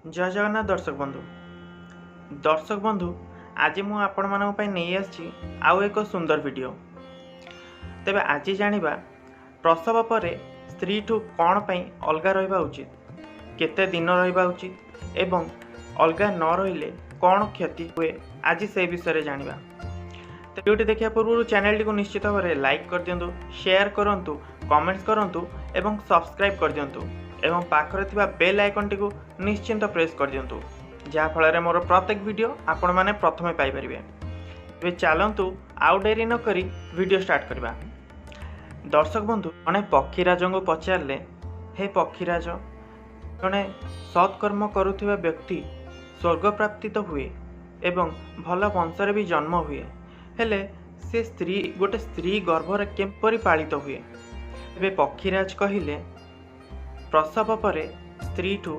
ଜୟ ଜଗନ୍ନାଥ ଦର୍ଶକ ବନ୍ଧୁ। ଦର୍ଶକ ବନ୍ଧୁ, ଆଜି ମୁଁ ଆପଣମାନଙ୍କ ପାଇଁ ନେଇ ଆସିଛି ଆଉ ଏକ ସୁନ୍ଦର ଭିଡ଼ିଓ। ତେବେ ଆଜି ଜାଣିବା ପ୍ରସବ ପରେ ସ୍ତ୍ରୀଠୁ କ'ଣ ପାଇଁ ଅଲଗା ରହିବା ଉଚିତ, କେତେ ଦିନ ରହିବା ଉଚିତ ଏବଂ ଅଲଗା ନ ରହିଲେ କ'ଣ କ୍ଷତି ହୁଏ, ଆଜି ସେ ବିଷୟରେ ଜାଣିବା। ଭିଡ଼ିଓଟି ଦେଖିବା ପୂର୍ବରୁ ଚ୍ୟାନେଲଟିକୁ ନିଶ୍ଚିତ ଭାବରେ ଲାଇକ୍ କରିଦିଅନ୍ତୁ, ସେୟାର କରନ୍ତୁ, କମେଣ୍ଟସ୍ କରନ୍ତୁ ଏବଂ ସବସ୍କ୍ରାଇବ୍ କରିଦିଅନ୍ତୁ ଏବଂ ପାଖରେ ଥିବା ବେଲ୍ ଆଇକନ୍ଟିକୁ ନିଶ୍ଚିନ୍ତ ପ୍ରେସ୍ କରିଦିଅନ୍ତୁ, ଯାହାଫଳରେ ମୋର ପ୍ରତ୍ୟେକ ଭିଡ଼ିଓ ଆପଣମାନେ ପ୍ରଥମେ ପାଇପାରିବେ। ଏବେ ଚାଲନ୍ତୁ ଆଉ ଡେରି ନକରି ଭିଡ଼ିଓ ଷ୍ଟାର୍ଟ କରିବା। ଦର୍ଶକ ବନ୍ଧୁ, ଜଣେ ପକ୍ଷୀରାଜଙ୍କୁ ପଚାରିଲେ, ହେ ପକ୍ଷୀରାଜ, ଜଣେ ସତ୍କର୍ମ କରୁଥିବା ବ୍ୟକ୍ତି ସ୍ୱର୍ଗପ୍ରାପ୍ତି ତ ହୁଏ ଏବଂ ଭଲ ବଂଶରେ ବି ଜନ୍ମ ହୁଏ, ହେଲେ ସେ ସ୍ତ୍ରୀ ଗୋଟେ ସ୍ତ୍ରୀ ଗର୍ଭରେ କିପରି ପାଳିତ ହୁଏ? ଏବେ ପକ୍ଷୀରାଜ କହିଲେ, ପ୍ରସବ ପରେ ସ୍ତ୍ରୀଠୁ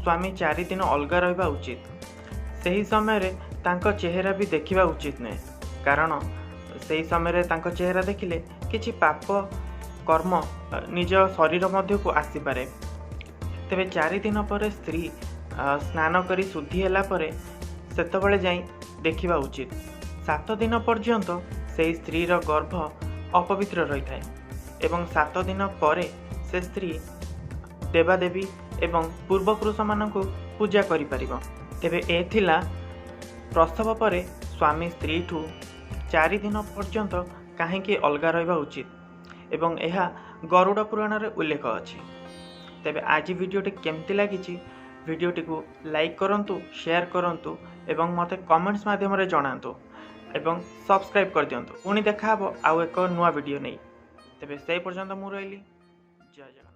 ସ୍ୱାମୀ 4 ଦିନ ଅଲଗା ରହିବା ଉଚିତ। ସେହି ସମୟରେ ତାଙ୍କ ଚେହେରା ବି ଦେଖିବା ଉଚିତ ନୁହେଁ, କାରଣ ସେହି ସମୟରେ ତାଙ୍କ ଚେହେରା ଦେଖିଲେ କିଛି ପାପ କର୍ମ ନିଜ ଶରୀର ମଧ୍ୟକୁ ଆସିପାରେ। ତେବେ 4 ଦିନ ପରେ ସ୍ତ୍ରୀ ସ୍ନାନ କରି ଶୁଦ୍ଧି ହେଲା ପରେ ସେତେବେଳେ ଯାଇ ଦେଖିବା ଉଚିତ। 7 ଦିନ ପର୍ଯ୍ୟନ୍ତ ସେହି ସ୍ତ୍ରୀର ଗର୍ଭ ଅପବିତ୍ର ରହିଥାଏ ଏବଂ 7 ଦିନ ପରେ ସେ ସ୍ତ୍ରୀ ଦେବାଦେବୀ ଏବଂ ପୂର୍ବପୁରୁଷମାନଙ୍କୁ ପୂଜା କରିପାରିବ। ତେବେ ଏ ଥିଲା ପ୍ରସବ ପରେ ସ୍ୱାମୀ ସ୍ତ୍ରୀଠୁ 4 ଦିନ ପର୍ଯ୍ୟନ୍ତ କାହିଁକି ଅଲଗା ରହିବା ଉଚିତ ଏବଂ ଏହା ଗରୁଡ଼ ପୁରାଣରେ ଉଲ୍ଲେଖ ଅଛି। ତେବେ ଆଜି ଭିଡ଼ିଓଟି କେମିତି ଲାଗିଛି, ଭିଡ଼ିଓଟିକୁ ଲାଇକ୍ କରନ୍ତୁ, ସେୟାର କରନ୍ତୁ ଏବଂ ମୋତେ କମେଣ୍ଟସ୍ ମାଧ୍ୟମରେ ଜଣାନ୍ତୁ ଏବଂ ସବସ୍କ୍ରାଇବ୍ କରିଦିଅନ୍ତୁ। ପୁଣି ଦେଖାହେବ ଆଉ ଏକ ନୂଆ ଭିଡ଼ିଓ ନେଇ। ତେବେ ସେଇ ପର୍ଯ୍ୟନ୍ତ ମୁଁ ରହିଲି। ଜୟ ଜଗନ୍ନାଥ।